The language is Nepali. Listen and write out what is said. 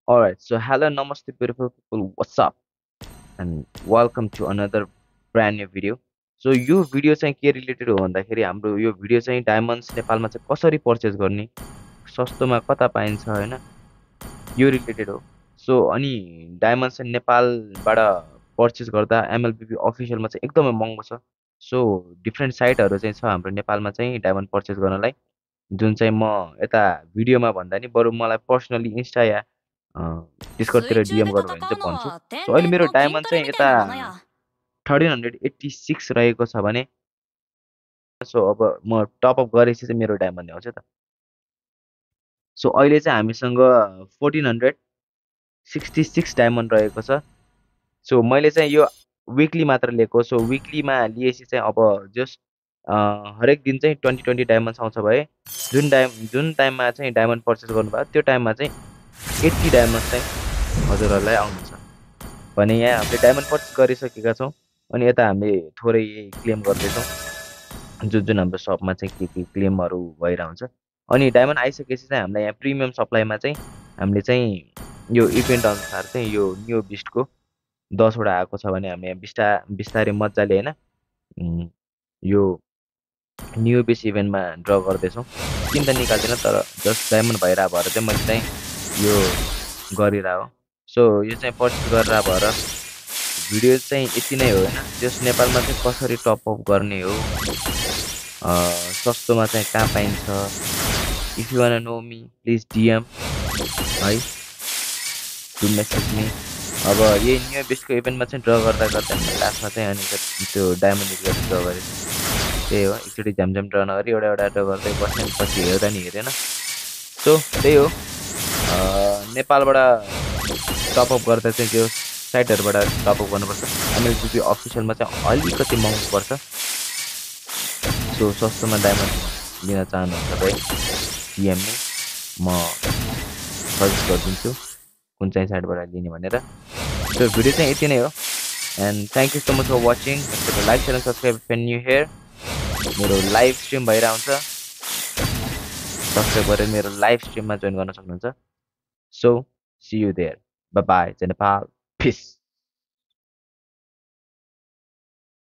Alright, so hello, namaste, beautiful people. What's up? And welcome to another brand new video. So यो भिडियो चाहिँ के रिलेटेड हो भन्दाखेरि हाम्रो यो भिडियो चाहिँ डायमन्ड्स नेपालमा चाहिँ कसरी पर्चेस गर्ने, सस्तोमा कता पाइन्छ होइन, यो रिलेटेड हो। सो अनि डायमन्ड्स चाहिँ नेपालबाट पर्चेस गर्दा एमएलबिबी अफिसियलमा चाहिँ एकदमै महँगो छ। सो डिफ्रेन्ट साइटहरू चाहिँ छ हाम्रो नेपालमा चाहिँ डायमन्ड पर्चेस गर्नलाई, जुन चाहिँ म यता भिडियोमा भन्दा नि बरु मलाई पर्सनली इन्स्टा या डिस्कर्डतिर 水中 डिएम で गर्नु भयो भने 戦う चाहिँ の भन्छु। は सो 天 अहिले 然 मेरो の筋 डायमन्ड トレ चाहिँ みたい यता なものや。 1386 रहेको छ भने, सो अब म टपअप गरेपछि चाहिँ मेरो डायमन्ड आउँछ त। सो अहिले चाहिँ हामीसँग 1466 डायमन्ड रहेको छ। सो मैले चाहिँ यो विकली मात्र लिएको। सो विकलीमा लिएपछि चाहिँ अब जस्ट हरेक दिन चाहिँ 20 डायमन्ड्स आउँछ भए जुन टाइममा चाहिँ डायमन्ड पर्चेस गर्नुभयो त्यो टाइममा चाहिँ 80 डायमन्ड्स चाहिँ हजुरहरूलाई आउनेछ भने यहाँ हामीले डायमन्ड पर्चेस गरिसकेका छौँ। अनि यता हामीले थोरै क्लेम गर्दैछौँ, जुन जुन हाम्रो सपमा चाहिँ के क्लेमहरू भइरहेको हुन्छ। अनि डायमन्ड आइसकेपछि चाहिँ हामीलाई यहाँ प्रिमियम सप्लाईमा चाहिँ हामीले चाहिँ यो इभेन्ट अनुसार चाहिँ यो न्यू बिस्टको 10वटा आएको छ भने हामीले यहाँ बिस्तारै मजाले होइन यो न्यू बिस्ट इभेन्टमा ड्र गर्दैछौँ। स्किन त निकाल्दिनँ, तर जस्ट डायमन्ड भइरह भएर चाहिँ मैले चाहिँ यो गरिरह हो। सो यो चाहिँ पर्चेस गरेर भएर भिडियो चाहिँ यति नै हो होइन। जस नेपालमा चाहिँ कसरी टपअप गर्ने हो, सस्तोमा चाहिँ कहाँ पाइन्छ, if you want know me please DM है, टु मेसेज मी। अब यही न्यू बिस्टको इभेन्टमा चाहिँ ड्र गर्दा गर्दा लास्टमा चाहिँ अनि त्यो डायमन्ड गरेर ड्र गरेको त्यही हो। एकचोटि झ्यामझ्याम ड्र नगरी एउटा एउटा ड्र गर्दै बस्ने, पछि हेर्दा नि हेरेन। सो त्यही हो, नेपालबाट टपअप गर्दा चाहिँ त्यो साइटहरूबाट टपअप गर्नुपर्छ। एमएलबिबी अफिसियलमा चाहिँ अलिकति महँगो पर्छ। सो सस्तोमा डायमन्ड लिन चाहनुहुन्छ भए डिएम नै, म सजेस्ट गरिदिन्छु कुन चाहिँ साइडबाट लिने भनेर। सो भिडियो चाहिँ यति नै हो, and thank you so much for watching. Like share and subscribe if new here. मेरो लाइभ स्ट्रिम भइरहेको हुन्छ, सब्सक्राइब गरेर मेरो लाइभ स्ट्रिममा जोइन गर्न सक्नुहुन्छ। So see you there, bye bye, जय नेपाल, पिस।